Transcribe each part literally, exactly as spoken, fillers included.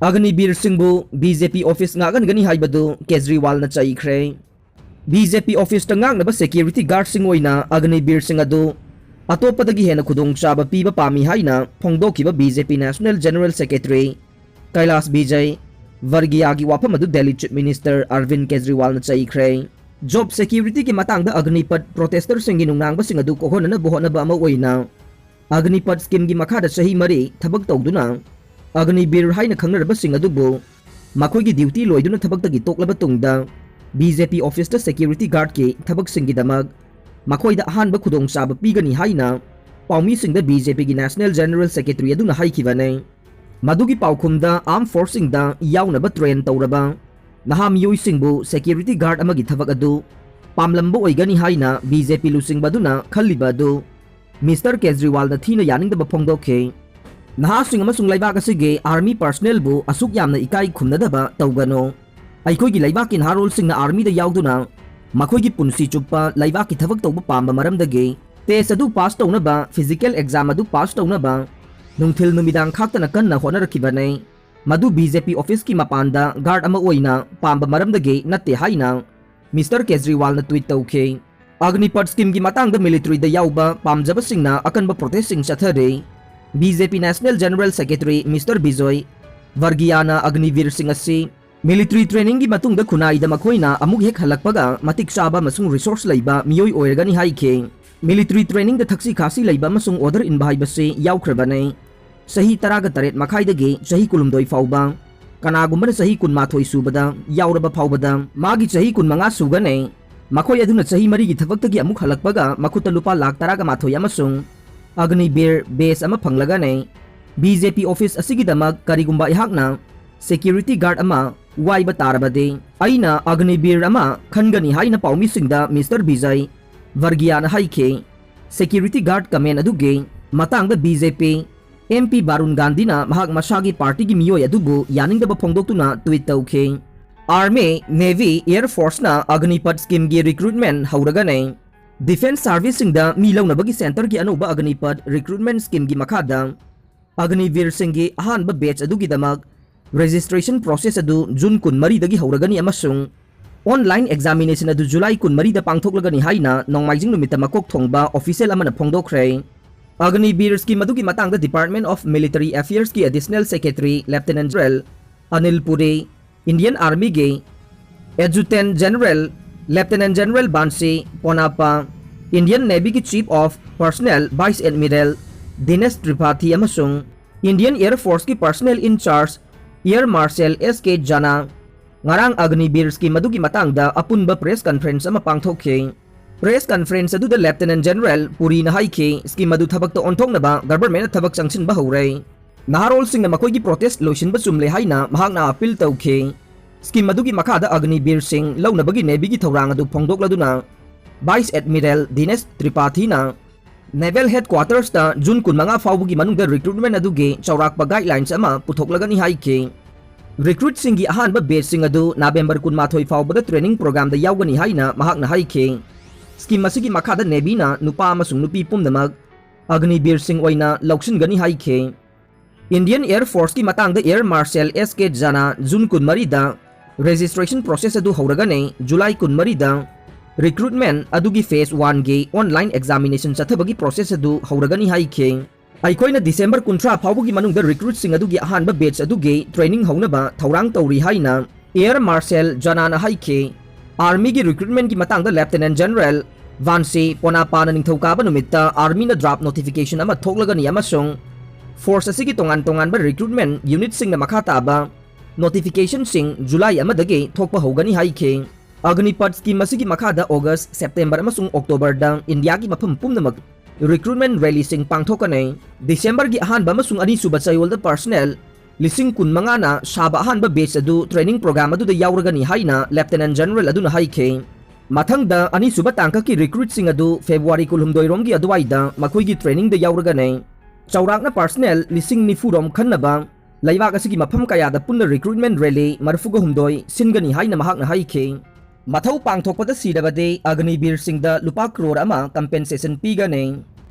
ꯑꯒꯅꯤꯕꯤꯔꯁꯤꯡꯕꯨ B J P office ꯉꯥꯛꯍꯟꯒꯅꯤ ꯍꯥꯏꯕꯗꯨ ꯀꯦꯖꯔꯤꯋꯥꯜꯅ ꯆꯩꯈ꯭ꯔꯦ꯫ B J ꯄꯤ ꯑꯣꯐꯤꯁꯇ ꯉꯥꯛꯅꯕ security ꯒꯥꯔꯗꯁꯤꯡ ꯑꯣꯏꯅ ꯑꯒꯅꯤꯕꯤꯔꯁꯤꯡ ꯑꯗꯨ ꯑꯇꯣꯞꯄꯗꯒꯤ ꯍꯦꯟꯅ ꯈꯨꯗꯣꯡꯆꯥꯕ ꯄꯤꯕ ꯄꯥꯝꯃꯤ ꯍꯥꯏꯅ ꯐꯣꯡꯗꯣꯛꯈꯤꯕ ꯕꯤ ꯖꯦ ꯄꯤ ꯅꯦꯁꯅꯦꯜ ꯖꯦꯅꯔꯦꯜ ꯁꯦꯀ꯭ꯔꯦꯇꯔꯤ ꯀꯩꯂꯥꯁ ꯕꯤꯖꯌ ꯚꯔꯒꯤꯌꯥꯒꯤ ꯋꯥꯐꯝ ꯑꯗꯨ ꯗꯦꯜꯂꯤ ꯆꯤꯐ ꯃꯤꯅꯤꯁꯇꯔ ꯑꯔꯕꯤꯟ ꯀꯦꯖꯔꯤꯋꯥꯜꯅ ꯆꯩꯈ꯭ꯔꯦ꯫ ꯖꯣꯕ ꯁꯦꯀ꯭ꯌꯨꯔꯤꯇꯤꯒꯤ ꯃꯇꯥꯡꯗ ꯑꯒꯅꯤꯄꯠ ꯄ꯭ꯔꯣꯇꯦꯁꯇꯔꯁꯤꯡꯒꯤ ꯅꯨꯡꯅꯥꯡꯕꯁꯤꯡ ꯑꯗꯨ ꯀꯣꯛꯍꯟꯅꯅꯕ ꯍꯣꯠꯅꯕ ꯑꯃ ꯑꯣꯏꯅ ꯑꯒꯅꯤꯄꯠ ꯁ꯭ꯀꯤꯝꯒꯤ ꯃꯈꯥꯗ ꯆꯍꯤ ꯃꯔꯤ ꯊꯕꯛ ꯇꯧꯗꯨꯅ ꯑꯒꯅꯤꯕꯤꯔ ꯍꯥꯏꯅ ꯈꯪꯅꯔꯕꯁꯤꯡ ꯑꯗꯨꯕꯨ ꯃꯈꯣꯏꯒꯤ ꯗ꯭ꯌꯨꯇꯤ ꯂꯣꯏꯗꯨꯅ ꯊꯕꯛꯇꯒꯤ ꯇꯣꯛꯂꯕ ꯇꯨꯡꯗ ꯕꯤ ꯖꯦ ꯄꯤ ꯑꯣꯐꯤꯁꯇ ꯁꯦꯀ꯭ꯌꯨꯔꯤꯇꯤ ꯒꯥꯔꯗꯀꯤ ꯊꯕꯛꯁꯤꯡꯒꯤꯗꯃꯛ ꯃꯈꯣꯏꯗ ꯑꯍꯥꯟꯕ ꯈꯨꯗꯣꯡꯆꯥꯕ ꯄꯤꯒꯅꯤ ꯍꯥꯏꯅ ꯄꯥꯎꯃꯤꯁꯤꯡꯗ ꯕꯤ ꯖꯦ ꯄꯤꯒꯤ ꯅꯦꯁꯅꯦꯜ ꯖꯦꯅꯔꯦꯜ ꯁꯦꯀ꯭ꯔꯦꯇꯔꯤ ꯑꯗꯨꯅ ꯍꯥꯏꯈꯤꯕꯅꯤ꯫ ꯃꯗꯨꯒꯤ ꯄꯥꯎꯈꯨꯝꯗ ꯑꯥꯔꯝ ꯐꯣꯔꯁꯁꯤꯡꯗ ꯌꯥꯎꯅꯕ ꯇ꯭ꯔꯦꯟ ꯇꯧꯔꯕ ꯅꯍꯥ ꯃꯤꯑꯣꯏꯁꯤꯡꯕꯨ ꯁꯦꯀ꯭ꯌꯨꯔꯤꯇꯤ ꯒꯥꯔꯗ ꯑꯃꯒꯤ ꯊꯕꯛ ꯑꯗꯨ ꯄꯥꯝꯂꯝꯕ ꯑꯣꯏꯒꯅꯤ ꯍꯥꯏꯅ ꯕꯤ ꯖꯦ ꯄꯤ ꯂꯨꯆꯤꯡꯕ ꯑꯗꯨꯅ ꯈꯜꯂꯤꯕ ꯑꯗꯨ ꯃꯤꯁꯇꯔ ꯀꯦꯖꯔꯤꯋꯥꯜꯅ ꯊꯤꯅ ꯌꯥꯅꯤꯡꯗꯕ ꯐꯣꯡꯗꯣꯛꯈꯤ꯫ ꯅꯍꯥꯁꯤꯡ ꯑꯃꯁꯨꯡ ꯂꯩꯕꯥꯛ ꯑꯁꯤꯒꯤ ꯑꯥꯔꯃꯤ ꯄꯔꯁꯅꯦꯜꯕꯨ ꯑꯁꯨꯛ ꯌꯥꯝꯅ ꯏꯀꯥꯏ ꯈꯨꯝꯅꯗꯕ ꯇꯧꯒꯅꯨ꯫ ꯑꯩꯈꯣꯏꯒꯤ ꯂꯩꯕꯥꯛꯀꯤ ꯅꯍꯥꯔꯣꯜꯁꯤꯡꯅ ꯑꯥꯔꯃꯤꯗ ꯌꯥꯎꯗꯨꯅ ꯃꯈꯣꯏꯒꯤ ꯄꯨꯟꯁꯤ ꯆꯨꯞꯄ ꯂꯩꯕꯥꯛꯀꯤ ꯊꯕꯛ ꯇꯧꯕ ꯄꯥꯝꯕ ꯃꯔꯝꯗꯒꯤ ꯇꯦꯁ ꯑꯗꯨ ꯄꯥꯁ ꯇꯧꯅꯕ, ꯐꯤꯖꯤꯀꯦꯜ ꯑꯦꯛꯖꯥꯝ ꯑꯗꯨ ꯄꯥꯁ ꯇꯧꯅꯕ ꯅꯨꯡꯊꯤꯜ ꯅꯨꯃꯤꯗꯥꯡ ꯈꯥꯛꯇꯅ ꯀꯟꯅ ꯍꯣꯠꯅꯔꯛꯈꯤꯕꯅꯤ꯫ ꯃꯗꯨ ꯕꯤ ꯖꯦ ꯄꯤ ꯑꯣꯐꯤꯁꯀꯤ ꯃꯄꯥꯟꯗ ꯒꯥꯔꯗ ꯑꯃ ꯑꯣꯏꯅ ꯄꯥꯝꯕ ꯃꯔꯝꯗꯒꯤ ꯅꯠꯇꯦ ꯍꯥꯏꯅ ꯃꯤꯁꯇꯔ ꯀꯦꯖꯔꯤꯋꯥꯜꯅ ꯇ꯭ꯋꯤꯠ ꯇꯧꯈꯤ꯫ ꯑꯒꯅꯤꯄꯠ ꯁ꯭ꯀꯤꯝꯒꯤ ꯃꯇꯥꯡꯗ ꯃꯤꯂꯤꯇꯔꯤꯗ ꯌꯥꯎꯕ ꯄꯥꯝꯖꯕꯁꯤꯡꯅ ꯑꯀꯟꯕ ꯄ꯭ꯔꯣꯇꯦꯁꯁꯤꯡ ꯆꯠꯊꯔꯤ꯫ ꯕꯤ ꯖꯦ ꯄꯤ national general secretary mister Bijoy ꯚꯔꯒꯤꯌꯥꯅ ꯑꯒꯅꯤꯕꯤꯔꯁꯤꯡ ꯑꯁꯤ ꯃꯤꯂꯤꯇꯔꯤ ꯇ꯭ꯔꯦꯅꯤꯡꯒꯤ ꯃꯇꯨꯡꯗ ꯈꯨꯟꯅꯥꯏꯗ ꯃꯈꯣꯏꯅ ꯑꯃꯨꯛ ꯍꯦꯛ ꯍꯜꯂꯛꯄꯒ ꯃꯇꯤꯛ ꯆꯥꯕ ꯑꯃꯁꯨꯡ ꯔꯤꯁꯣꯔꯁ ꯂꯩꯕ ꯃꯤꯑꯣꯏ ꯑꯣꯏꯔꯒꯅꯤ ꯍꯥꯏꯈꯤ꯫ ꯃꯤꯂꯤꯇꯔꯤ ꯇ꯭ꯔꯦꯅꯤꯡꯗ ꯊꯛꯁꯤ ꯈꯥꯁꯤ ꯂꯩꯕ ꯑꯃꯁꯨꯡ ꯑꯣꯔꯗꯔ ꯏꯟꯕ ꯍꯥꯏꯕꯁꯤ ꯌꯥꯎꯈ꯭ꯔꯕꯅꯤ꯫ ꯆꯍꯤ ꯇꯔꯥꯒ ꯇꯔꯦꯠ ꯃꯈꯥꯏꯗꯒꯤ ꯆꯍꯤ ꯀꯨꯟꯍꯨꯝꯗꯣꯏ ꯐꯥꯎꯕ, ꯀꯅꯥꯒꯨꯝꯕꯅ ꯆꯍꯤ ꯀꯨꯟꯃꯥꯊꯣꯏ ꯁꯨꯕꯗ ꯌꯥꯎꯔꯕ ꯐꯥꯎꯕꯗ ꯃꯥꯒꯤ ꯆꯍꯤ ꯀꯨꯟꯃꯉꯥ ꯁꯨꯒꯅꯤ꯫ ꯃꯈꯣꯏ ꯑꯗꯨꯅ ꯆꯍꯤ ꯃꯔꯤꯒꯤ ꯊꯕꯛꯇꯒꯤ ꯑꯃꯨꯛ ꯍꯜꯂꯛꯄꯒ ꯃꯈꯨꯠꯇ ꯂꯨꯄꯥ ꯂꯥꯈ ꯇꯔꯥꯒ ꯃꯥꯊꯣꯏ ꯑꯃꯁꯨꯡ ꯑꯒꯅꯤꯕꯤꯔ ꯕꯦꯖ ꯑꯃ ꯐꯪꯂꯒꯅꯤ꯫ ꯕꯤ ꯖꯦ ꯄꯤ ꯑꯣꯐꯤꯁ ꯑꯁꯤꯒꯤꯗꯃꯛ ꯀꯔꯤꯒꯨꯝꯕ ꯑꯩꯍꯥꯛꯅ ꯁꯦꯀ꯭ꯌꯨꯔꯤꯇꯤ ꯒꯥꯔꯗ ꯑꯃ ꯋꯥꯏꯕ ꯇꯥꯔꯕꯗꯤ, ꯑꯩꯅ ꯑꯒꯅꯤꯕꯤꯔ ꯑꯃ ꯈꯟꯒꯅꯤ ꯍꯥꯏꯅ ꯄꯥꯎꯃꯤꯁꯤꯡꯗ ꯃꯤꯁꯇꯔ ꯕꯤꯖꯌ ꯚꯔꯒꯤꯌꯥꯅ ꯍꯥꯏꯈꯤ꯫ ꯁꯦꯀ꯭ꯌꯨꯔꯤꯇꯤ ꯒꯥꯔꯗ ꯀꯃꯦꯟ ꯑꯗꯨꯒꯤ ꯃꯇꯥꯡꯗ B J P M P Varun ꯒꯥꯟꯙꯤꯅ ꯃꯍꯥꯛ ꯃꯁꯥꯒꯤ ꯄꯥꯔꯇꯤꯒꯤ ꯃꯤꯑꯣꯏ ꯑꯗꯨꯕꯨ ꯌꯥꯅꯤꯡꯗꯕ ꯐꯣꯡꯗꯣꯛꯇꯨꯅ ꯇ꯭ꯋꯤꯠ ꯇꯧꯈꯤ꯫ ꯑꯥꯔꯃꯤ, ꯅꯦꯚꯤ, ꯑꯦꯌꯔ ꯐꯣꯔꯁꯅ ꯑꯒꯅꯤꯄꯠ ꯁ꯭ꯀꯤꯝꯒꯤ ꯔꯤꯀ꯭ꯔꯨꯠꯃꯦꯟ ꯍꯧꯔꯒꯅꯤ꯫ ꯗꯤꯐꯦꯟꯁ ꯁꯥꯔꯚꯤꯁꯁꯤꯡꯗ ꯃꯤ ꯂꯧꯅꯕꯒꯤ ꯁꯦꯟꯇꯔꯒꯤ ꯑꯅꯧꯕ ꯑꯒꯅꯤꯄꯠ ꯔꯤꯀ꯭ꯔꯨꯠꯃꯦꯟ ꯁ꯭ꯀꯤꯝꯒꯤ ꯃꯈꯥꯗ ꯑꯒꯅꯤꯕꯤꯔꯁꯤꯡꯒꯤ ꯑꯍꯥꯟꯕ ꯕꯦꯆ ꯑꯗꯨꯒꯤꯗꯃꯛ Registration process ꯑꯗꯨ June ꯀꯨꯟꯃꯔꯤꯗꯒꯤ ꯍꯧꯔꯒꯅꯤ ꯑꯃꯁꯨꯡ online examination ꯑꯗꯨ July ꯀꯨꯟꯃꯔꯤꯗ ꯄꯥꯡꯊꯣꯛꯂꯒꯅꯤ ꯍꯥꯏꯅ ꯅꯣꯡꯃꯥꯏꯖꯤꯡ ꯅꯨꯃꯤꯠꯇ ꯃꯀꯣꯛ ꯊꯣꯡꯕ official ꯑꯃꯅ ꯐꯣꯡꯗꯣꯛꯈ꯭ꯔꯦ꯫ Agniveer scheme ꯑꯗꯨꯒꯤ ꯃꯇꯥꯡꯗ Department of Military Affairs ꯀꯤ Additional Secretary Lieutenant General Anil ꯄꯨꯔꯤ, Indian Army ꯒꯤ Adjutant General Lieutenant General bansi ꯄꯣꯅꯥꯄꯥ, Indian Navy ꯒꯤ Chief of Personnel Vice Admiral ꯗꯤꯅꯦꯁ ꯇ꯭ꯔꯤꯄꯥꯊꯤ ꯑꯃꯁꯨꯡ Indian Air Force ꯀꯤ Personnel in Charge Air Marshal ꯑꯦꯁ ꯀꯦ ꯖꯥꯅꯥ ꯉꯔꯥꯡ Agniveer scheme ꯑꯗꯨꯒꯤ ꯃꯇꯥꯡꯗ ꯑꯄꯨꯟꯕ press conference ꯑꯃ ꯄꯥꯡꯊꯣꯛꯈꯤ꯫ Press conference ꯑꯗꯨꯗ Lieutenant General ꯄꯨꯔꯤꯅ ꯍꯥꯏꯈꯤ, scheme ꯑꯗꯨ ꯊꯕꯛꯇ ꯑꯣꯟꯊꯣꯛꯅꯕ government ꯅ ꯊꯕꯛ ꯆꯪꯁꯤꯟꯕ ꯍꯧꯔꯦ꯫ ꯅꯍꯥꯔꯣꯜꯁꯤꯡꯅ ꯃꯈꯣꯏꯒꯤ protest ꯂꯣꯏꯁꯤꯟꯕ ꯆꯨꯝꯂꯦ ꯍꯥꯏꯅ ꯃꯍꯥꯛꯅ appeal ꯇꯧꯈꯤ꯫ Scheme ꯑꯗꯨꯒꯤ ꯃꯈꯥꯗ Agniveer ꯁꯤꯡ ꯂꯧꯅꯕꯒꯤ Navy ꯒꯤ ꯊꯧꯔꯥꯡ ꯑꯗꯨ ꯐꯣꯡꯗꯣꯛꯂꯗꯨꯅ Vice Admiral ꯗꯤꯅꯦꯁ ꯇ꯭ꯔꯤꯄꯥꯊꯤꯅ Naval Headquarters ꯇ June ꯀꯨꯟꯃꯉꯥ ꯐꯥꯎꯕꯒꯤ ꯃꯅꯨꯡꯗ recruitment ꯑꯗꯨꯒꯤ ꯆꯥꯎꯔꯥꯛꯄ guidelines ꯑꯃ ꯄꯨꯊꯣꯛꯂꯒꯅꯤ ꯍꯥꯏꯈꯤ꯫ Recruit ꯁꯤꯡꯒꯤ ꯑꯍꯥꯟꯕ batch ꯁꯤꯡ ꯑꯗꯨ November ꯀꯨꯟꯃꯥꯊꯣꯏ ꯐꯥꯎꯕꯗ training program ꯗ ꯌꯥꯎꯒꯅꯤ ꯍꯥꯏꯅ ꯃꯍꯥꯛꯅ ꯍꯥꯏꯈꯤ꯫ Scheme ꯑꯁꯤꯒꯤ ꯃꯈꯥꯗ Navy ꯅ ꯅꯨꯄꯥ ꯑꯃꯁꯨꯡ ꯅꯨꯄꯤ ꯄꯨꯝꯅꯃꯛ Agniveer ꯁꯤꯡ ꯑꯣꯏꯅ ꯂꯧꯁꯤꯟꯒꯅꯤ ꯍꯥꯏꯈꯤ꯫ Indian Air Force ꯀꯤ ꯃꯇꯥꯡꯗ Air Marshal ꯑꯦꯁ ꯀꯦ ꯖꯥꯅꯥ June ꯀꯨꯟꯃꯔꯤꯗ registration process ꯑꯗꯨ ꯍꯧꯔꯒꯅꯤ꯫ July ꯀꯨꯟꯃꯔꯤꯗ recruitment ꯑꯗꯨꯒꯤ phase one ꯒꯤ online examination ꯆꯠꯊꯕꯒꯤ process ꯑꯗꯨ ꯍꯧꯔꯒꯅꯤ ꯍꯥꯏꯈꯤ꯫ ꯑꯩꯈꯣꯏꯅ December ꯀꯨꯟꯊ꯭ꯔꯥ ꯐꯥꯎꯕꯒꯤ ꯃꯅꯨꯡꯗ recruit ꯁꯤꯡ ꯑꯗꯨꯒꯤ ꯑꯍꯥꯟꯕ batch ꯑꯗꯨꯒꯤ training ꯍꯧꯅꯕ ꯊꯧꯔꯥꯡ ꯇꯧꯔꯤ ꯍꯥꯏꯅ Air Marshal ꯖꯥꯅꯥꯅ ꯍꯥꯏꯈꯤ꯫ Army ꯒꯤ recruitment ꯀꯤ ꯃꯇꯥꯡꯗ Lieutenant General ꯚꯥꯟꯁꯤ ꯄꯣꯅꯥꯄꯥꯅ ꯅꯤꯡꯊꯧꯀꯥꯕ ꯅꯨꯃꯤꯠꯇ Army ꯅ draft notification ꯑꯃ ꯊꯣꯛꯂꯒꯅꯤ ꯑꯃꯁꯨꯡ force ꯑꯁꯤꯒꯤ ꯇꯣꯉꯥꯟ ꯇꯣꯉꯥꯟꯕ recruitment unit ꯁꯤꯡꯅ ꯃꯈꯥ ꯇꯥꯕ notification ꯁꯤꯡ July ꯑꯃꯗꯒꯤ ꯊꯣꯛꯄ ꯍꯧꯒꯅꯤ ꯍꯥꯏꯈꯤ꯫ Agnipath scheme ꯑꯁꯤꯒꯤ ꯃꯈꯥꯗ August, September ꯑꯃꯁꯨꯡ October ꯗ ꯏꯟꯗꯤꯌꯥꯒꯤ ꯃꯐꯝ ꯄꯨꯝꯅꯃꯛ recruitment rally ꯁꯤꯡ ꯄꯥꯡꯊꯣꯛꯀꯅꯤ꯫ December ꯒꯤ ꯑꯍꯥꯟꯕ ꯑꯃꯁꯨꯡ ꯑꯅꯤꯁꯨꯕ ꯆꯌꯣꯜꯗ personnel ꯂꯤꯁꯤꯡ ꯀꯨꯟꯃꯉꯥꯅ ꯁꯥꯕ ꯑꯍꯥꯟꯕ batch ꯑꯗꯨ training program ꯑꯗꯨꯗ ꯌꯥꯎꯔꯒꯅꯤ ꯍꯥꯏꯅ Lieutenant General ꯑꯗꯨꯅ ꯍꯥꯏꯈꯤ꯫ ꯃꯊꯪꯗ ꯑꯅꯤꯁꯨꯕ ꯇꯥꯡꯀꯛꯀꯤ recruit ꯁꯤꯡ ꯑꯗꯨ February ꯀꯨꯟꯍꯨꯝꯗꯣꯏ ꯔꯣꯝꯒꯤ ꯑꯗꯨꯋꯥꯏꯗ ꯃꯈꯣꯏꯒꯤ training ꯗ ꯌꯥꯎꯔꯒꯅꯤ꯫ ꯆꯥꯎꯔꯥꯛꯅ personnel ꯂꯤꯁꯤꯡ ꯅꯤꯐꯨ ꯔꯣꯝ ꯈꯟꯅꯕ ꯂꯩꯕꯥꯛ ꯑꯁꯤꯒꯤ ꯃꯐꯝ ꯀꯌꯥꯗ ꯄꯨꯟꯅ recruitment rally ꯃꯔꯤꯐꯨꯒ ꯍꯨꯝꯗꯣꯏ ꯁꯤꯟꯒꯅꯤ ꯍꯥꯏꯅ ꯃꯍꯥꯛꯅ ꯍꯥꯏꯈꯤ꯫ ꯃꯊꯧ ꯄꯥꯡꯊꯣꯛꯄꯗ ꯁꯤꯔꯕꯗꯤ Agniveer ꯁꯤꯡꯗ ꯂꯨꯄꯥ crore ꯑꯃ compensation ꯄꯤꯒꯅꯤ꯫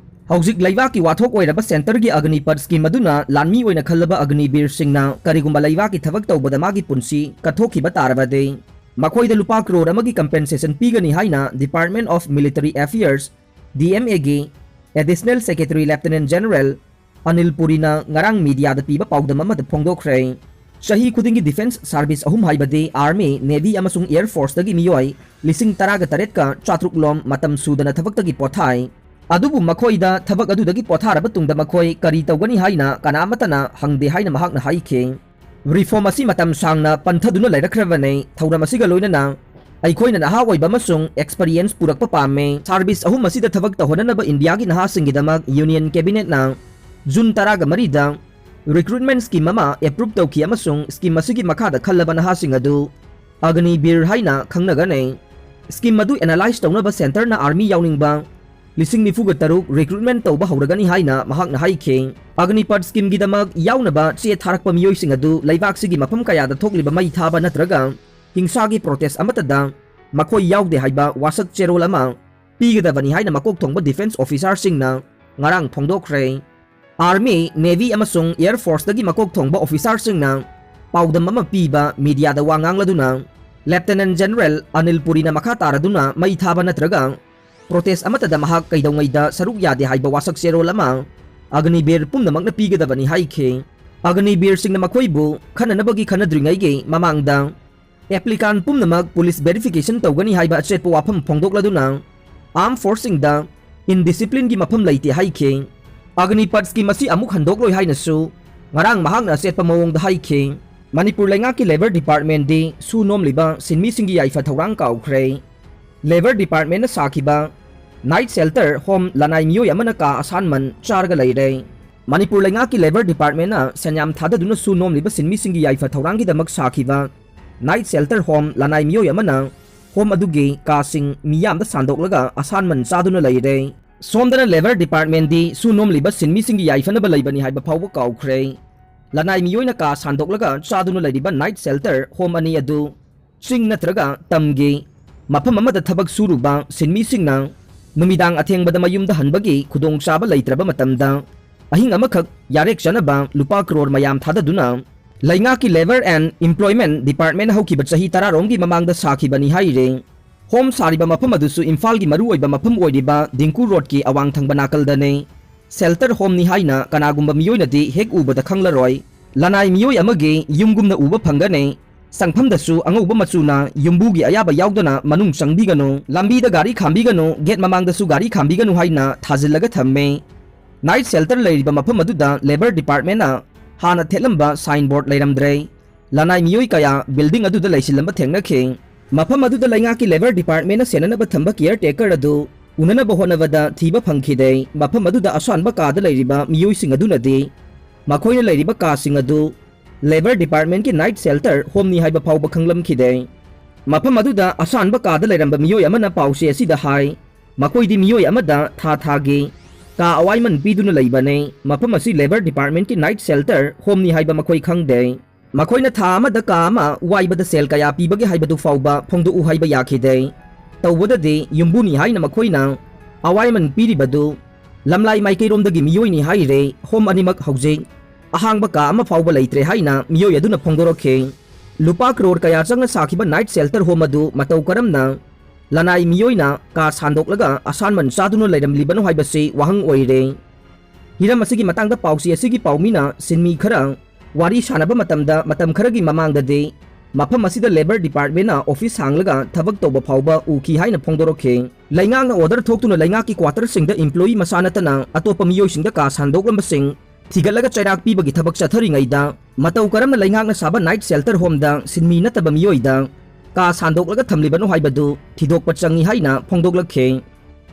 ꯍꯧꯖꯤꯛ ꯂꯩꯕꯥꯛꯀꯤ ꯋꯥꯊꯣꯛ ꯑꯣꯏꯔꯕ ꯁꯦꯟꯇꯔꯒꯤ ꯑꯒꯅꯤꯄꯠ ꯁ꯭ꯀꯤꯝ ꯑꯗꯨꯅ ꯂꯥꯟꯃꯤ ꯑꯣꯏꯅ ꯈꯜꯂꯕ ꯑꯒꯅꯤꯕꯤꯔꯁꯤꯡꯅ ꯀꯔꯤꯒꯨꯝꯕ ꯂꯩꯕꯥꯛꯀꯤ ꯊꯕꯛ ꯇꯧꯕꯗ ꯃꯥꯒꯤ ꯄꯨꯟꯁꯤ ꯀꯠꯊꯣꯛꯈꯤꯕ ꯇꯥꯔꯕꯗꯤ, ꯃꯈꯣꯏꯗ ꯂꯨꯄꯥ ꯀ꯭ꯔꯣꯔ ꯑꯃꯒꯤ ꯀꯝꯄꯦꯟꯁꯦꯁꯟ ꯄꯤꯒꯅꯤ ꯍꯥꯏꯅ Department of Military Affairs, D M A ꯒꯤ Additional Secretary Lieutenant General Anil ꯄꯨꯔꯤꯅ ꯉꯔꯥꯡ ꯃꯤꯗꯤꯌꯥꯗ ꯄꯤꯕ ꯄꯥꯎꯗꯝ ꯑꯃꯗ ꯐꯣꯡꯗꯣꯛꯈ꯭ꯔꯦ꯫ ꯆꯍꯤ ꯈꯨꯗꯤꯡꯒꯤ ꯗꯤꯐꯦꯟꯁ ꯁꯥꯔꯚꯤꯁ ꯑꯍꯨꯝ, ꯍꯥꯏꯕꯗꯤ ꯑꯥꯔꯃꯤ, ꯅꯦꯚꯤ ꯑꯃꯁꯨꯡ ꯑꯦꯌꯔ ꯐꯣꯔꯁꯇꯒꯤ ꯃꯤꯑꯣꯏ ꯂꯤꯁꯤꯡ ꯇꯔꯥꯒ ꯇꯔꯦꯠꯀ ꯆꯥꯇ꯭ꯔꯨꯛ ꯂꯣꯝ ꯃꯇꯝ ꯁꯨꯗꯅ ꯊꯕꯛꯇꯒꯤ ꯄꯣꯊꯥꯏ꯫ ꯑꯗꯨꯕꯨ ꯃꯈꯣꯏꯗ ꯊꯕꯛ ꯑꯗꯨꯗꯒꯤ ꯄꯣꯊꯥꯔꯕ ꯇꯨꯡꯗ ꯃꯈꯣꯏ ꯀꯔꯤ ꯇꯧꯒꯅꯤ ꯍꯥꯏꯅ ꯀꯅꯥꯃꯠꯇꯅ ꯍꯪꯗꯦ ꯍꯥꯏꯅ ꯃꯍꯥꯛꯅ ꯍꯥꯏꯈꯤ꯫ ꯔꯤꯐꯣꯔꯝ ꯑꯁꯤ ꯃꯇꯝ ꯁꯥꯡꯅ ꯄꯟꯊꯗꯨꯅ ꯂꯩꯔꯛꯈ꯭ꯔꯕꯅꯤ꯫ ꯊꯧꯔꯝ ꯑꯁꯤꯒ ꯂꯣꯏꯅꯅ ꯑꯩꯈꯣꯏꯅ ꯅꯍꯥ ꯑꯣꯏꯕ ꯑꯃꯁꯨꯡ ꯑꯦꯛꯁꯄꯔꯤꯌꯦꯟꯁ ꯄꯨꯔꯛꯄ ꯄꯥꯝꯃꯤ꯫ ꯁꯥꯔꯚꯤꯁ ꯑꯍꯨꯝ ꯑꯁꯤꯗ ꯊꯕꯛ ꯇꯧꯍꯟꯅꯅꯕ ꯏꯟꯗꯤꯌꯥꯒꯤ ꯅꯍꯥꯁꯤꯡꯒꯤꯗꯃꯛ ꯌꯨꯅꯤꯌꯟ ꯀꯦꯕꯤꯅꯦꯠꯅ ꯖꯨꯟ ꯇꯔꯥꯒ ꯃꯔꯤꯗ ꯔꯤꯀ꯭ꯔꯨꯠꯃꯦꯟꯠ ꯁ꯭ꯀꯤꯝ ꯑꯃ ꯑꯦꯄ꯭ꯔꯨꯞ ꯇꯧꯈꯤ ꯑꯃꯁꯨꯡ ꯁ꯭ꯀꯤꯝ ꯑꯁꯤꯒꯤ ꯃꯈꯥꯗ ꯈꯜꯂꯕ ꯅꯍꯥꯁꯤꯡ ꯑꯗꯨ ꯑꯒꯅꯤꯕꯤꯔ ꯍꯥꯏꯅ ꯈꯪꯅꯒꯅꯤ꯫ ꯁ꯭ꯀꯤꯝ ꯑꯗꯨ ꯑꯦꯅꯥꯂꯥꯏꯖ ꯇꯧꯅꯕ ꯁꯦꯟꯇꯔꯅ ꯑꯥꯔꯃꯤ ꯌꯥꯎꯅꯤꯡꯕ ꯂꯤꯁꯤꯡ ꯅꯤꯐꯨꯒ ꯇꯔꯨꯛ ꯔꯤꯀ꯭ꯔꯨꯠꯃꯦꯟꯠ ꯇꯧꯕ ꯍꯧꯔꯒꯅꯤ ꯍꯥꯏꯅ ꯃꯍꯥꯛꯅ ꯍꯥꯏꯈꯤ꯫ ꯑꯒꯅꯤꯄꯠ ꯁ꯭ꯀꯤꯝꯒꯤꯗꯃꯛ ꯌꯥꯎꯅꯕ ꯆꯦ ꯊꯥꯔꯛꯄ ꯃꯤꯑꯣꯏꯁꯤꯡ ꯑꯗꯨ ꯂꯩꯕꯥꯛꯁꯤꯒꯤ ꯃꯐꯝ ꯀꯌꯥꯗ ꯊꯣꯛꯂꯤꯕ ꯃꯩ ꯊꯥꯕ ꯅꯠꯇ꯭ꯔꯒ ꯍꯤꯡꯁꯥꯒꯤ ꯄ꯭ꯔꯣꯇꯦꯁ ꯑꯃꯠꯇꯗ ꯃꯈꯣꯏ ꯌꯥꯎꯗꯦ ꯍꯥꯏꯕ ꯋꯥꯁꯛ ꯆꯦꯔꯣꯜ ꯑꯃ ꯄꯤꯒꯗꯕꯅꯤ ꯍꯥꯏꯅ ꯃꯀꯣꯛ ꯊꯣꯡꯕ ꯗꯤꯐꯦꯟꯁ ꯑꯣꯐꯤꯁꯥꯔꯁꯤꯡꯅ ꯉꯔꯥꯡ ꯐꯣꯡꯗꯣꯛꯈ꯭ꯔꯦ꯫ ꯑꯥꯔꯃꯤ, ꯅꯦꯚꯤ ꯑꯃꯁꯨꯡ ꯑꯦꯌꯔ ꯐꯣꯔꯁꯇꯒꯤ ꯃꯀꯣꯛ ꯊꯣꯡꯕ ꯑꯣꯐꯤꯁꯥꯔꯁꯤꯡꯅ ꯄꯥꯎꯗꯝ ꯑꯃ ꯄꯤꯕ ꯃꯤꯗꯤꯌꯥꯗ ꯋꯥ ꯉꯥꯡꯂꯗꯨꯅ ꯂꯦꯐꯇꯦꯅꯦꯟꯠ ꯖꯦꯅꯔꯦꯜ ꯑꯅꯤꯜ ꯄꯨꯔꯤꯅ ꯃꯈꯥ ꯇꯥꯔꯗꯨꯅ ꯃꯩ ꯊꯥꯕ ꯅꯠꯇ꯭ꯔꯒ ꯄ꯭ꯔꯣꯇꯦꯁ ꯑꯃꯠꯇꯗ ꯃꯍꯥꯛ ꯀꯩꯗꯧꯉꯩꯗ ꯁꯔꯨꯛ ꯌꯥꯗꯦ ꯍꯥꯏꯕ ꯋꯥꯁꯛ ꯆꯦꯔꯣꯜ ꯑꯃ ꯑꯒꯅꯤꯕꯤꯔ ꯄꯨꯝꯅꯃꯛꯅ ꯄꯤꯒꯗꯕꯅꯤ ꯍꯥꯏꯈꯤ꯫ ꯑꯒꯅꯤꯕꯤꯔꯁꯤꯡꯅ ꯃꯈꯣꯏꯕꯨ ꯈꯟꯅꯅꯕꯒꯤ ꯈꯟꯅꯗ꯭ꯔꯤꯉꯩꯒꯤ ꯃꯃꯥꯡꯗ ꯑꯦꯄ꯭ꯂꯤꯀꯥꯟ ꯄꯨꯝꯅꯃꯛ ꯄꯨꯂꯤꯁ ꯚꯦꯔꯤꯐꯤꯀꯦꯁꯟ ꯇꯧꯒꯅꯤ ꯍꯥꯏꯕ ꯑꯆꯦꯠꯄ ꯋꯥꯐꯝ ꯐꯣꯡꯗꯣꯛꯂꯗꯨꯅ ꯑꯥꯔꯝ ꯐꯣꯔꯁꯁꯤꯡꯗ ꯏꯟꯗꯤꯁꯤꯄ꯭ꯂꯤꯟꯒꯤ ꯃꯐꯝ ꯂꯩꯇꯦ ꯍꯥꯏꯈꯤ꯫ ꯑꯒꯅꯤꯄꯠ ꯁ꯭ꯀꯤꯝ ꯑꯁꯤ ꯑꯃꯨꯛ ꯍꯟꯗꯣꯛꯂꯣꯏ ꯍꯥꯏꯅꯁꯨ ꯉꯔꯥꯡ ꯃꯍꯥꯛꯅ ꯑꯆꯦꯠꯄ ꯃꯑꯣꯡꯗ ꯍꯥꯏꯈꯤ꯫ ꯃꯅꯤꯄꯨꯔ ꯂꯩꯉꯥꯛꯀꯤ ꯂꯦꯕꯔ ꯗꯤꯄꯥꯔꯠꯃꯦꯟꯗꯤ ꯁꯨ ꯅꯣꯝꯂꯤꯕ ꯁꯤꯟꯃꯤꯁꯤꯡꯒꯤ ꯌꯥꯏꯐ ꯊꯧꯔꯥꯡ ꯀꯥꯎꯈ꯭ꯔꯦ꯫ ꯂꯦꯕꯔ ꯗꯤꯄꯥꯔꯠꯃꯦꯟꯅ ꯁꯥꯈꯤꯕ ꯅꯥꯏꯠ ꯁꯦꯜꯇꯔ ꯍꯣꯝ ꯂꯅꯥꯏ ꯃꯤꯑꯣꯏ ꯑꯃꯅ ꯀꯥ ꯑꯁꯥꯟꯃꯟ ꯆꯥꯔꯒ ꯂꯩꯔꯦ꯫ ꯃꯅꯤꯄꯨꯔ ꯂꯩꯉꯥꯛꯀꯤ ꯂꯦꯕꯔ ꯗꯤꯄꯥꯔꯠꯃꯦꯟꯅ ꯁꯦꯟꯌꯥꯝ ꯊꯥꯗꯗꯨꯅ ꯁꯨ ꯅꯣꯝꯂꯤꯕ ꯁꯤꯟꯃꯤꯁꯤꯡꯒꯤ ꯌꯥꯏꯐ ꯊꯧꯔꯥꯡꯒꯤꯗꯃꯛ ꯁꯥꯈꯤꯕ ꯅꯥꯏꯠ ꯁꯦꯜꯇꯔ ꯍꯣꯝ ꯂꯅꯥꯏ ꯃꯤꯑꯣꯏ ꯑꯃꯅ ꯍꯣꯝ ꯑꯗꯨꯒꯤ ꯀꯥꯁꯤꯡ ꯃꯤꯌꯥꯝꯗ ꯁꯥꯟꯗꯣꯛꯂꯒ ꯑꯁꯥꯟꯃꯟ ꯆꯥꯗꯨꯅ ꯂꯩꯔꯦ꯫ ꯁꯣꯝꯗꯅ ꯂꯦꯕꯔ ꯗꯤꯄꯥꯔꯠꯃꯦꯟꯗꯤ ꯁꯨ ꯅꯣꯝꯂꯤꯕ ꯁꯤꯟꯃꯤꯁꯤꯡꯒꯤ ꯌꯥꯏꯐꯅꯕ ꯂꯩꯕꯅꯤ ꯍꯥꯏꯕ ꯐꯥꯎꯕ ꯀꯥꯎꯈ꯭ꯔꯦ꯫ ꯂꯅꯥꯏ ꯃꯤꯑꯣꯏꯅ ꯀꯥ ꯁꯥꯟꯗꯣꯛꯂꯒ ꯆꯥꯗꯨꯅ ꯂꯩꯔꯤꯕ ꯅꯥꯏꯠ ꯁꯦꯜꯇꯔ ꯍꯣꯝ ꯑꯅꯤ ꯑꯗꯨ ꯆꯤꯡ ꯅꯠꯇ꯭ꯔꯒ ꯇꯝꯒꯤ ꯃꯐꯝ ꯑꯃꯗ ꯊꯕꯛ ꯁꯨꯔꯨꯕ ꯁꯤꯟꯃꯤꯁꯤꯡꯅ ꯅꯨꯃꯤꯗꯥꯡ ꯑꯊꯦꯡꯕꯗ ꯃꯌꯨꯝꯗ ꯍꯟꯕꯒꯤ ꯈꯨꯗꯣꯡꯆꯥꯕ ꯂꯩꯇ꯭ꯔꯕ ꯃꯇꯝꯗ ꯑꯍꯤꯡ ꯑꯃꯈꯛ ꯌꯥꯔꯦꯛ ꯆꯥꯅꯕ ꯂꯨꯄꯥ ꯀ꯭ꯔꯣꯔ ꯃꯌꯥꯝ ꯊꯥꯗꯗꯨꯅ ꯂꯩꯉꯥꯛꯀꯤ Labour and Employment Department ꯍꯧꯈꯤꯕ ꯆꯍꯤ ꯇꯔꯥꯔꯣꯝꯒꯤ ꯃꯃꯥꯡꯗ ꯁꯥꯈꯤꯕꯅꯤ ꯍꯥꯏꯔꯤ꯫ ꯍꯣꯝ ꯁꯥꯔꯤꯕ ꯃꯐꯝ ꯑꯗꯨꯁꯨ ꯏꯝꯐꯥꯜꯒꯤ ꯃꯔꯨꯑꯣꯏꯕ ꯃꯐꯝ ꯑꯣꯏꯔꯤꯕ ꯗꯤꯡꯀꯨ ꯔꯣꯗꯀꯤ ꯑꯋꯥꯡ ꯊꯪꯕ ꯅꯥꯀꯜꯗꯅꯤ꯫ ꯁꯦꯜꯇꯔ ꯍꯣꯝꯅꯤ ꯍꯥꯏꯅ ꯀꯅꯥꯒꯨꯝꯕ ꯃꯤꯑꯣꯏꯅꯗꯤ ꯍꯦꯛ ꯎꯕꯗ ꯈꯪꯂꯔꯣꯏ꯫ ꯂꯅꯥꯏ ꯃꯤꯑꯣꯏ ꯑꯃꯒꯤ ꯌꯨꯝꯒꯨꯝꯅ ꯎꯕ ꯐꯪꯒꯅꯤ꯫ ꯆꯪꯐꯝꯗꯁꯨ ꯑꯉꯧꯕ ꯃꯆꯨꯅ ꯌꯨꯝꯕꯨꯒꯤ ꯑꯌꯥꯕ ꯌꯥꯎꯗꯅ ꯃꯅꯨꯡ ꯆꯪꯕꯤꯒꯅꯨ, ꯂꯝꯕꯤꯗ ꯒꯥꯔꯤ ꯈꯥꯝꯕꯤꯒꯅꯨ, ꯒꯦꯠ ꯃꯃꯥꯡꯗꯁꯨ ꯒꯥꯔꯤ ꯈꯥꯝꯕꯤꯒꯅꯨ ꯍꯥꯏꯅ ꯊꯥꯖꯤꯜꯂꯒ ꯊꯝꯃꯦ꯫ ꯅꯥꯏꯠ ꯁꯦꯜꯇꯔ ꯂꯩꯔꯤꯕ ꯃꯐꯝ ꯑꯗꯨꯗ ꯂꯦꯕꯔ ꯗꯤꯄꯥꯔꯠꯃꯦꯟꯅ ꯍꯥꯟꯅ ꯊꯦꯠꯂꯝꯕ ꯁꯥꯏꯟ ꯕꯣꯔꯗ ꯂꯩꯔꯝꯗ꯭ꯔꯦ꯫ ꯂꯅꯥꯏ ꯃꯤꯑꯣꯏ ꯀꯌꯥ ꯕꯤꯜꯗꯤꯡ ꯑꯗꯨꯗ ꯂꯩꯁꯤꯜꯂꯝꯕ ꯊꯦꯡꯅꯈꯤ꯫ ꯃꯐꯝ ꯑꯗꯨꯗ ꯂꯩꯉꯥꯛꯀꯤ ꯂꯦꯕꯔ ꯗꯤꯄꯥꯔꯠꯃꯦꯟꯅ ꯁꯦꯟꯅꯅꯕ ꯊꯝꯕ ꯀꯤꯌꯔ ꯇꯦꯀꯔ ꯑꯗꯨ ꯎꯅꯅꯕ ꯍꯣꯠꯅꯕꯗ ꯊꯤꯕ ꯐꯪꯈꯤꯗꯦ꯫ ꯃꯐꯝ ꯑꯗꯨꯗ ꯑꯁꯥꯟꯕ ꯀꯥꯗ ꯂꯩꯔꯤꯕ ꯃꯤꯑꯣꯏꯁꯤꯡ ꯑꯗꯨꯅꯗꯤ ꯃꯈꯣꯏꯅ ꯂꯩꯔꯤꯕ ꯀꯥꯁꯤꯡ ꯑꯗꯨ ꯂꯦꯕꯔ ꯗꯤꯄꯥꯔꯠꯃꯦꯟꯒꯤ ꯅꯥꯏꯠ ꯁꯦꯜꯇꯔ ꯍꯣꯝꯅꯤ ꯍꯥꯏꯕ ꯐꯥꯎꯕ ꯈꯪꯂꯝꯈꯤꯗꯦ꯫ ꯃꯐꯝ ꯑꯗꯨꯗ ꯑꯁꯥꯟꯕ ꯀꯥꯗ ꯂꯩꯔꯝꯕ ꯃꯤꯑꯣꯏ ꯑꯃꯅ ꯄꯥꯎꯆꯦ ꯑꯁꯤꯗ ꯍꯥꯏ, ꯃꯈꯣꯏꯗꯤ ꯃꯤꯑꯣꯏ ꯑꯃꯗ ꯊꯥ ꯊꯥꯒꯤ ꯀꯥ ꯑꯋꯥꯏꯃꯟ ꯄꯤꯗꯨꯅ ꯂꯩꯕꯅꯤ꯫ ꯃꯐꯝ ꯑꯁꯤ ꯂꯦꯕꯔ ꯗꯤꯄꯥꯔꯠꯃꯦꯟꯒꯤ ꯅꯥꯏꯠ ꯁꯦꯜꯇꯔ ꯍꯣꯝꯅꯤ ꯍꯥꯏꯕ ꯃꯈꯣꯏ ꯈꯪꯗꯦ꯫ ꯃꯈꯣꯏꯅ ꯊꯥ ꯑꯃꯗ ꯀꯥ ꯑꯃ ꯋꯥꯏꯕꯗ ꯁꯦꯜ ꯀꯌꯥ ꯄꯤꯕꯒꯦ ꯍꯥꯏꯕꯗꯨ ꯐꯥꯎꯕ ꯐꯣꯡꯗꯣꯛꯎ ꯍꯥꯏꯕ ꯌꯥꯈꯤꯗꯦ꯫ ꯇꯧꯕꯗꯗꯤ ꯌꯨꯝꯕꯨꯅꯤ ꯍꯥꯏꯅ ꯃꯈꯣꯏꯅ ꯑꯋꯥꯏꯃꯟ ꯄꯤꯔꯤꯕꯗꯨ ꯂꯝꯂꯥꯏ ꯃꯥꯏꯀꯩꯔꯣꯝꯗꯒꯤ ꯃꯤꯑꯣꯏꯅꯤ ꯍꯥꯏꯔꯦ꯫ ꯍꯣꯝ ꯑꯅꯤꯃꯛ ꯍꯧꯖꯤꯛ ꯑꯍꯥꯡꯕ ꯀꯥ ꯑꯃ ꯐꯥꯎꯕ ꯂꯩꯇ꯭ꯔꯦ ꯍꯥꯏꯅ ꯃꯤꯑꯣꯏ ꯑꯗꯨꯅ ꯐꯣꯡꯗꯣꯔꯛꯈꯤ꯫ ꯂꯨꯄꯥ ꯀ꯭ꯔꯣꯔ ꯀꯌꯥ ꯆꯪꯅ ꯁꯥꯈꯤꯕ ꯅꯥꯏꯠ ꯁꯦꯜꯇꯔ ꯍꯣꯝ ꯑꯗꯨ ꯃꯇꯧ ꯀꯔꯝꯅ ꯂꯅꯥꯏ ꯃꯤꯑꯣꯏꯅ ꯀꯥ ꯁꯥꯟꯗꯣꯛꯂꯒ ꯑꯁꯥꯟꯃꯟ ꯆꯥꯗꯨꯅ ꯂꯩꯔꯝꯂꯤꯕꯅꯣ ꯍꯥꯏꯕꯁꯤ ꯋꯥꯍꯪ ꯑꯣꯏꯔꯦ꯫ ꯍꯤꯔꯝ ꯑꯁꯤꯒꯤ ꯃꯇꯥꯡꯗ ꯄꯥꯎꯆꯦ ꯑꯁꯤꯒꯤ ꯄꯥꯎꯃꯤꯅ ꯁꯤꯟꯃꯤ ꯈꯔ ꯋꯥꯔꯤ ꯁꯥꯟꯅꯕ ꯃꯇꯝꯗ, ꯃꯇꯝ ꯈꯔꯒꯤ ꯃꯃꯥꯡꯗꯗꯤ ꯃꯐꯝ ꯑꯁꯤꯗ ꯂꯦꯕꯔ ꯗꯤꯄꯥꯔꯠꯃꯦꯟꯅ ꯑꯣꯐꯤꯁ ꯍꯥꯡꯂꯒ ꯊꯕꯛ ꯇꯧꯕ ꯐꯥꯎꯕ ꯎꯈꯤ ꯍꯥꯏꯅ ꯐꯣꯡꯗꯣꯔꯛꯈꯤ꯫ ꯂꯩꯉꯥꯛꯅ ꯑꯣꯔꯗꯔ ꯊꯣꯛꯇꯨꯅ ꯂꯩꯉꯥꯛꯀꯤ ꯀ꯭ꯋꯥꯇꯔꯁꯤꯡꯗ ꯏꯝꯄ꯭ꯂꯣꯌꯤ ꯃꯁꯥ ꯅꯠꯇꯅ ꯑꯇꯣꯞꯄ ꯃꯤꯑꯣꯏꯁꯤꯡꯗ ꯀꯥ ꯁꯥꯟꯗꯣꯛꯂꯝꯕꯁꯤꯡ ꯊꯤꯒꯠꯂꯒ ꯆꯩꯔꯥꯛ ꯄꯤꯕꯒꯤ ꯊꯕꯛ ꯆꯠꯊꯔꯤꯉꯩꯗ, ꯃꯇꯧ ꯀꯔꯝꯅ ꯂꯩꯉꯥꯛꯅ ꯁꯥꯕ ꯅꯥꯏꯠ ꯁꯦꯜꯇꯔ ꯍꯣꯝꯗ ꯁꯤꯟꯃꯤ ꯅꯠꯇꯕ ꯃꯤꯑꯣꯏꯗ ꯀꯥ ꯁꯥꯟꯗꯣꯛꯂꯒ ꯊꯝꯂꯤꯕꯅꯣ ꯍꯥꯏꯕꯗꯨ ꯊꯤꯗꯣꯛꯄ ꯆꯪꯏ ꯍꯥꯏꯅ ꯐꯣꯡꯗꯣꯛꯂꯛꯈꯤ꯫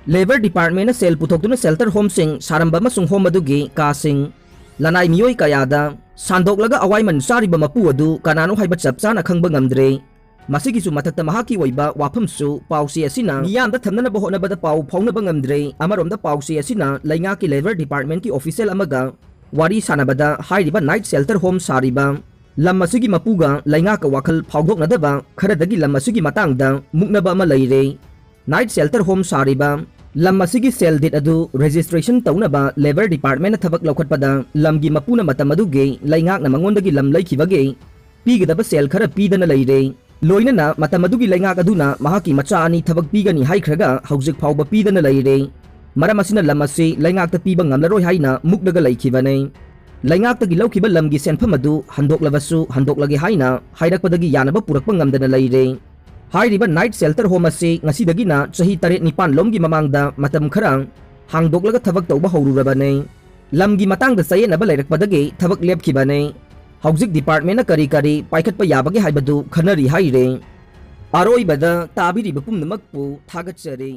ꯂꯦꯕꯔ ꯗꯤꯄꯥꯔꯠꯃꯦꯟꯅ ꯁꯦꯜ ꯄꯨꯊꯣꯛꯇꯨꯅ ꯁꯦꯜꯇꯔ ꯍꯣꯝꯁꯤꯡ ꯁꯥꯔꯝꯕ ꯑꯃꯁꯨꯡ ꯍꯣꯝ ꯑꯗꯨꯒꯤ ꯀꯥꯁꯤꯡ ꯂꯅꯥꯏ ꯃꯤꯑꯣꯏ ꯀꯌꯥꯗ ꯁꯥꯟꯗꯣꯛꯂꯒ ꯑꯋꯥꯏꯃꯟ ꯆꯥꯔꯤꯕ ꯃꯄꯨ ꯑꯗꯨ ꯀꯅꯥꯅꯣ ꯍꯥꯏꯕ ꯆꯞ ꯆꯥꯅ ꯈꯪꯕ ꯉꯝꯗ꯭ꯔꯦ꯫ ꯃꯁꯤꯒꯤꯁꯨ ꯃꯊꯛꯇ ꯃꯍꯥꯛꯀꯤ ꯑꯣꯏꯕ ꯋꯥꯐꯝꯁꯨ ꯄꯥꯎꯆꯦ ꯑꯁꯤꯅ ꯃꯤꯌꯥꯝꯗ ꯊꯝꯅꯅꯕ ꯍꯣꯠꯅꯕꯗ ꯄꯥꯎ ꯐꯥꯎꯅꯕ ꯉꯝꯗ꯭ꯔꯦ꯫ ꯑꯃꯔꯣꯝꯗ ꯄꯥꯎꯆꯦ ꯑꯁꯤꯅ ꯂꯩꯉꯥꯛꯀꯤ ꯂꯦꯕꯔ ꯗꯤꯄꯥꯔꯠꯃꯦꯟꯠꯀꯤ ꯑꯣꯐꯤꯁꯤꯌꯦꯜ ꯑꯃꯒ ꯋꯥꯔꯤ ꯁꯥꯟꯅꯕꯗ ꯍꯥꯏꯔꯤꯕ ꯅꯥꯏꯠ ꯁꯦꯜꯇꯔ ꯍꯣꯝ ꯁꯥꯔꯤꯕ ꯂꯝ ꯑꯁꯤꯒꯤ ꯃꯄꯨꯒ ꯂꯩꯉꯥꯛꯀ ꯋꯥꯈꯜ ꯐꯥꯎꯗꯣꯛꯅꯗꯕ ꯈꯔꯗꯒꯤ ꯂꯝ ꯑꯁꯤꯒꯤ ꯃꯇꯥꯡꯗ ꯃꯨꯛꯅꯕ ꯑꯃ ꯂꯩꯔꯦ꯫ ꯅꯥꯏꯠ ꯁꯦꯜꯇꯔ ꯍꯣꯝ ꯁꯥꯔꯤꯕ ꯂꯝ ꯑꯁꯤꯒꯤ ꯁꯦꯜ ꯗꯤꯠ ꯑꯗꯨ ꯔꯦꯖꯤꯁꯇ꯭ꯔꯦꯁꯟ ꯇꯧꯅꯕ ꯂꯦꯕꯔ ꯗꯤꯄꯥꯔꯠꯃꯦꯟꯅ ꯊꯕꯛ ꯂꯧꯈꯠꯄꯗ ꯂꯝꯒꯤ ꯃꯄꯨꯅ ꯃꯇꯝ ꯑꯗꯨꯒꯤ ꯂꯩꯉꯥꯛꯅ ꯃꯉꯣꯟꯗꯒꯤ ꯂꯝ ꯂꯩꯈꯤꯕꯒꯤ ꯄꯤꯒꯗꯕ ꯁꯦꯜ ꯈꯔ ꯄꯤꯗꯅ ꯂꯩꯔꯦ꯫ ꯂꯣꯏꯅꯅ ꯃꯇꯝ ꯑꯗꯨꯒꯤ ꯂꯩꯉꯥꯛ ꯑꯗꯨꯅ ꯃꯍꯥꯛꯀꯤ ꯃꯆꯥ ꯑꯅꯤ ꯊꯕꯛ ꯄꯤꯒꯅꯤ ꯍꯥꯏꯈ꯭ꯔꯒ ꯍꯧꯖꯤꯛ ꯐꯥꯎꯕ ꯄꯤꯗꯅ ꯂꯩꯔꯦ꯫ ꯃꯔꯝ ꯑꯁꯤꯅ ꯂꯝ ꯑꯁꯤ ꯂꯩꯉꯥꯛꯇ ꯄꯤꯕ ꯉꯝꯂꯔꯣꯏ ꯍꯥꯏꯅ ꯃꯨꯛꯂꯒ ꯂꯩꯈꯤꯕꯅꯦ꯫ ꯂꯩꯉꯥꯛꯇꯒꯤ ꯂꯧꯈꯤꯕ ꯂꯝꯒꯤ ꯁꯦꯟꯐꯝ ꯑꯗꯨ ꯍꯟꯗꯣꯛꯂꯕꯁꯨ ꯍꯟꯗꯣꯛꯂꯒꯦ ꯍꯥꯏꯅ ꯍꯥꯏꯔꯛꯄꯗꯒꯤ ꯌꯥꯅꯕ ꯄꯨꯔꯛꯄ ꯉꯝꯗꯅ ꯂꯩꯔꯦ꯫ ꯍꯥꯏꯔꯤꯕ ꯅꯥꯏꯠ ꯁꯦꯜꯇꯔ ꯍꯣꯝ ꯑꯁꯤ ꯉꯁꯤꯗꯒꯤꯅ ꯆꯍꯤ ꯇꯔꯦꯠ ꯅꯤꯄꯥꯟ ꯂꯣꯝꯒꯤ ꯃꯃꯥꯡꯗ ꯃꯇꯝ ꯈꯔ ꯍꯥꯡꯗꯣꯛꯂꯒ ꯊꯕꯛ ꯇꯧꯕ ꯍꯧꯔꯨꯔꯕꯅꯦ꯫ ꯂꯝꯒꯤ ꯃꯇꯥꯡꯗ ꯆꯌꯦꯠꯅꯕ ꯂꯩꯔꯛꯄꯗꯒꯤ ꯊꯕꯛ ꯂꯦꯞꯈꯤꯕꯅꯦ꯫ ꯍꯧꯖꯤꯛ ꯗꯤꯄꯥꯔꯠꯃꯦꯟꯅ ꯀꯔꯤ ꯀꯔꯤ ꯄꯥꯏꯈꯠꯄ ꯌꯥꯕꯒꯦ ꯍꯥꯏꯕꯗꯨ ꯈꯟꯅꯔꯤ ꯍꯥꯏꯔꯦ꯫ ꯑꯔꯣꯏꯕꯗ ꯇꯥꯕꯤꯔꯤꯕ ꯄꯨꯝꯅꯃꯛꯄꯨ ꯊꯥꯒꯠꯆꯔꯤ꯫